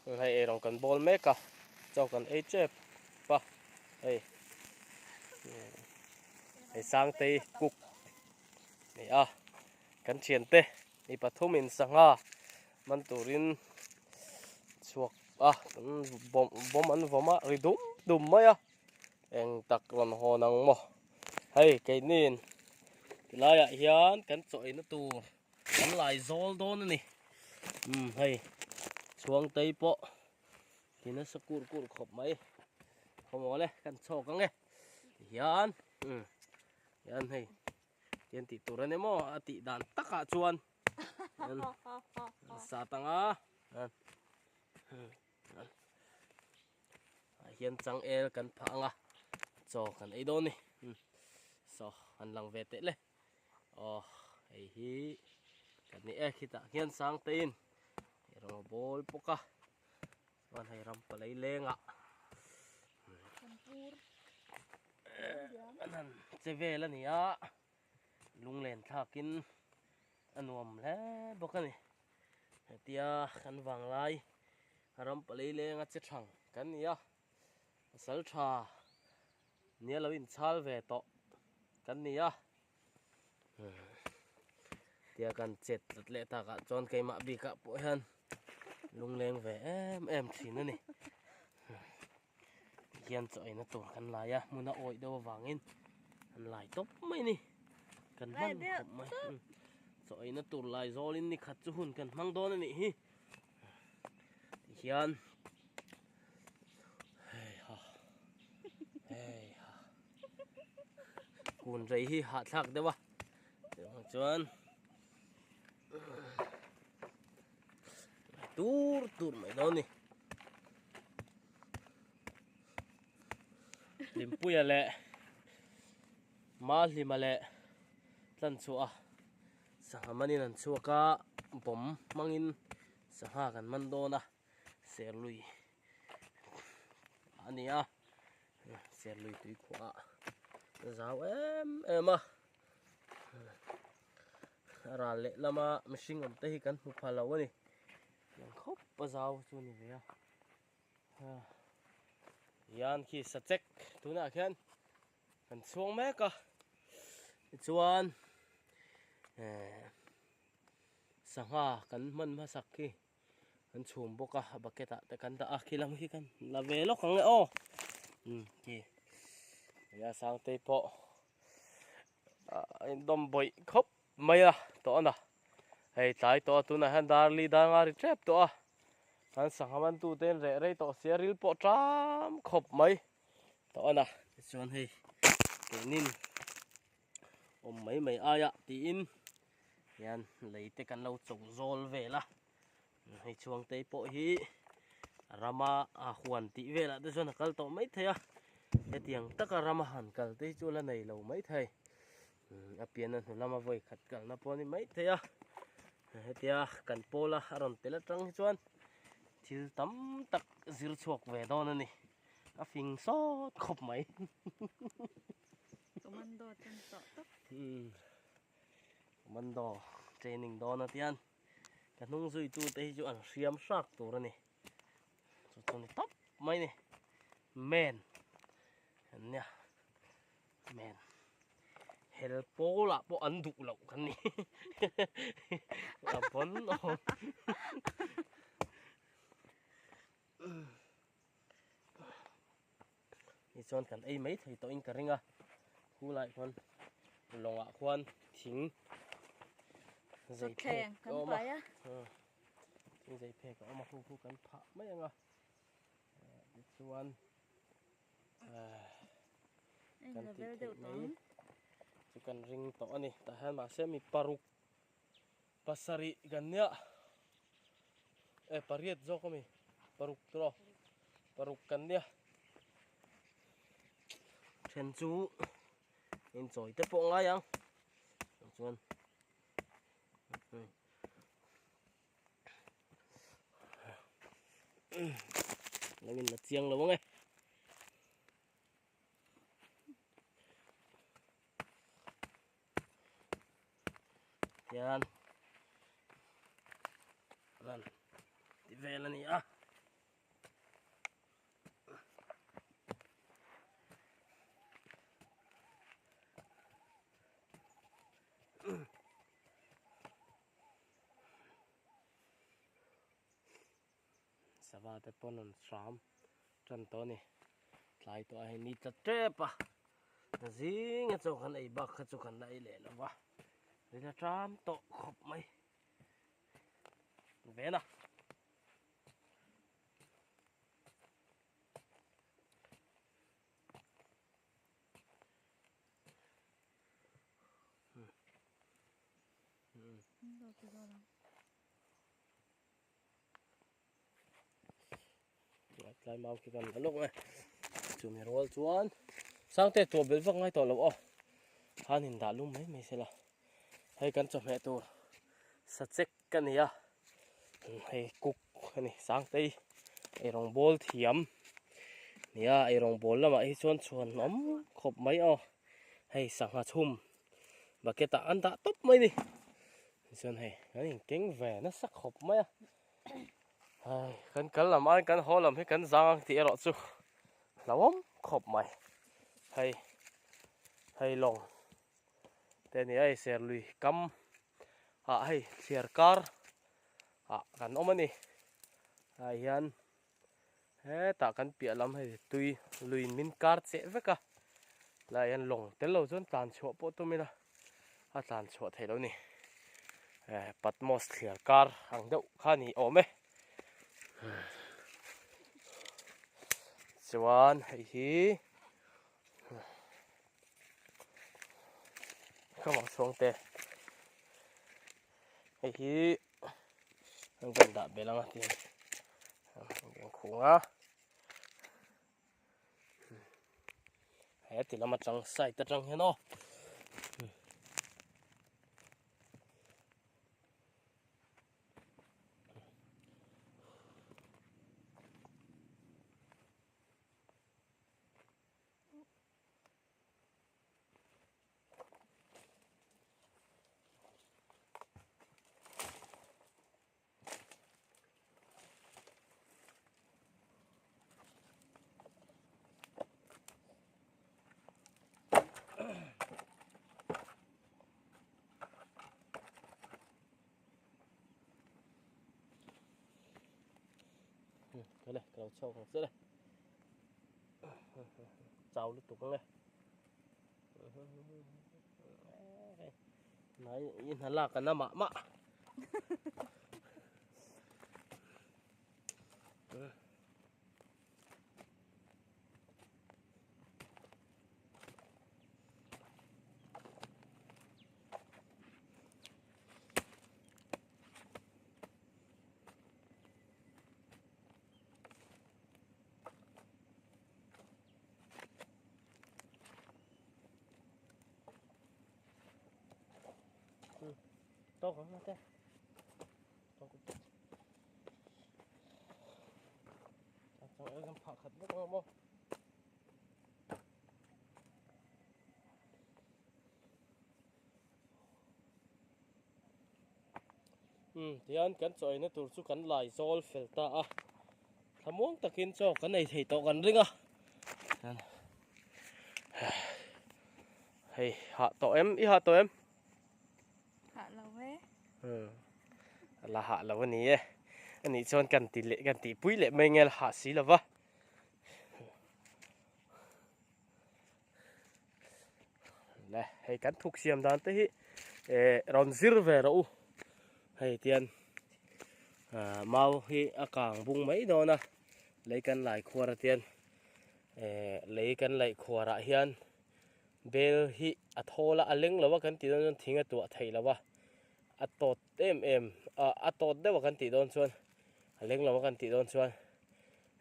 Hei eirawng kan bawl mek a, chaw kan ei tep a, hei hei Sangtei cook ni a, kan thiante mi pathum in sangha man turin chhuak a, an bawm bawm an vawm a ri dum dum mai a, eng tak rawn hawn ang maw, hei keini tilaiah hian kan chaw eina tur. Kan lai zawl dawn a ni. Umm hei chhuangtei pawh ti nasa kur kur khawp mai. Khawmawl e kan chhawk ang e. Tihian umm hian hei tian tih tur a ni maw a tih dan takah chuan hian sa tanga ah hian changel kan phah ang a chaw kan ei dawn a ni. Saw han lang ve teh le. Aw hei hi kan ni e khitah hian Sangtein rawng a bawl bawk a chuan hei ram palai lengah an han che vel a ni a lunglen thlakin a nuam hle bawk a ni hetia kan vanglai ram palai lenga che thang kan ni a pasal tha Nia lo inchhal ve tawh kan ni a, tia kan chet tlat leh takah chuan keimah bikah pawh hian lungleng ve em em thin a ni. Tihian chaw eina tur kan lai a, hmun a awih deuh avangin an lai tawp mai a ni. Kan hman khawp mai. Chaw eina tur lai zawlin ni khat chu hun kan hmang dawn a nih hi. Tihian hei ha hei ha kun rei hi hahthlak deuh a tiang chuan tur tur mai dawn ni Hlimpuia leh Mahlima leh Tlanchhuah a Sangha manin an chhuak a, bawm hmangin sangha kan man dawn a, Serlui a ni a, Serlui tuikhuah a zau em em a, a ral leh lama mihring awm te hi kan hmu pha lo a ni, tiang khawp a zau chu a ni ve a, hian khi sachek tunah khian. Kan chhuang mek a, tichuan eh sangha kan hman hmasak khi kan chhum bawk a bucket ah te kan dah a khi lam khi kan la ve lawk ang e aw umm khi nia Sangtei pawh a indawm bawih khawp mai a tawh a na hei tlai tawh a tunah hian dar li dar nga ri tep tawh a kan sangha man tu te an reh rei tawh sia ril pawh ṭam khawp mai. Tawh a tichuan hei keinin awm mai mai aia tiin hian lei te kan lo cho zawl vel a hei chhuang te pawh hi rama a huan tih velah te chuan a kal tawh mai thei a hetiang taka rama han kal te hi chu la nei lo mai thei a pian a hnu lama vawi khat kalna pawh a ni mai thei a hetia kan pawla a rawn tel atang hi chuan thil tam tak zir chhuak ve dawn a ni. A fing sawt khawp mai. Commando ten tawh tawp. Commando training dawn a tian ka hnung zui tu te hi chu an hriam hrak tur a ni. Chu chu ni tawp mai ni. Men an nia. Men. Hel pawl ah pawh an duh loh kan ni. A pawn awm. Tichuan kan ei mai thei tawhin ka ring a, khulai khuan lawngah khuan thing zei phek a awm a, thing zei phek a awm a khu khu kan phah mai ang a, tichuan kan tih theih mai chu kan ring tawh a ni, tah hian mahse mi paruk pasarih kan nia. E pariat zawk ami paruk tawh paruk kan nia then chu inchawi te pawh ngai ang chuan lo in la chiang lo ang e. Hian lan ti vel a ni a. Sava te pawn an hram tan tawh a ni. Tlai tawh a hei ni tla tep a. Zinga chaw kan ei bak kha chu kan la ei leh lo va. Ril a ṭam tawh khawp mai. Ven a. Tlai mau khi kan la lawk mai. Chumi rual chuan Sangte tuah belh vak ngai tawh lo aw. Khan in dah lum mai mai sela. Hei kan chawhmeh tur sachek ka ni a. Hei cook a ni Sangtei eirawng bawl thiam. Nia eirawng bawl lamah hi chuan chhuan awm khawp mai aw. Hei sangha chhum bucket ah an dah tawp mai ni. Tichuan hei kan inkeng ve nasa khawp mai a. Hei kan kal lam aiin kan haw lam hi kan zang ang tih erawh chu hlauhawm khawp mai. Hei hei lawng te a ni a, hei serlui kam ah hei thliar kar ah kan awm a ni. Ah hian hetah kan piah lam hei tui lui min kar cheh vek a tlaiah hian lawng tel lo chuan tlan chhuah pawh tum ila a tlan chhuah theih loh a ni eh Patmos thliar kar ang deuh kha a ni awm e chuan hei hi ka vang chhuang te hei hi an kan dah belh ang a ti an khung a he ti lam atang side atang hian aw. Cái này, cái đầu trâu còn rất đây Chào lúc tục nghe Nai in hala ka na mah mah. Tawk ang natin. Tawk ito. Chang kan phah khat bawk ang maw. Um tihian kan chaw eina tur chu kan lai zawl fel ta a thlamuang takin chaw kan ei thei tawh kan ring a hei hah tawh em i hah tawh em hah lo e um la hah lo a ni e anih chuan kan ti leh kan tih pui leh mai nge la hah si lova. Le hei kan thuk siam dan te hi eh rawn zir ve rawh u hei tian ah mau hi a kang bung mai dawn a lei kan lai khuar a tian eh lei kan laih khuar ah hian bel hi a thawl a a leng lo a kan tih dawn chuan thing a tuah theih lo a a tawt em em ah a tawt deuh a kan tih dawn chuan a leng lo a kan tih dawn chuan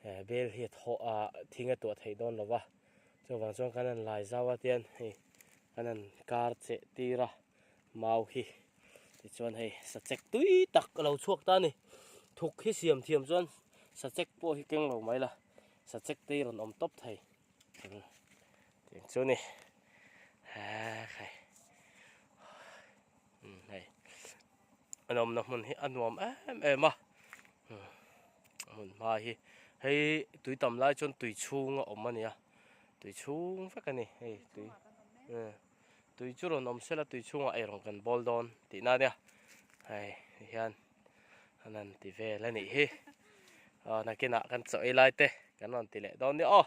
eh bel hi a thaw ah thing a tuah theih dawn lo va. Chuvang chuan kan han lai zau a tian hei kan han kar cheh tir a mau hi tichuan hei sachek tui tak a lo chhuak ta a ni thuk hi siam thiam chuan sachek pawh hi keng lo mai la sachek te hi rawn awm tawp thei tiang chu a ni hei hei an awmna hmun hi a nuam em em a hmun hma hi hei tui tam lai chuan tui chhung a awm a ni a tui chhung vek a ni hei tui tui chu rawn awm sela tui chhungah eirawng kan bawl dawn tihna a nia hei ti hian an han ti vel a nih hi. Aw nakinah kan chaw ei lai te kan rawn ti leh dawn nia aw.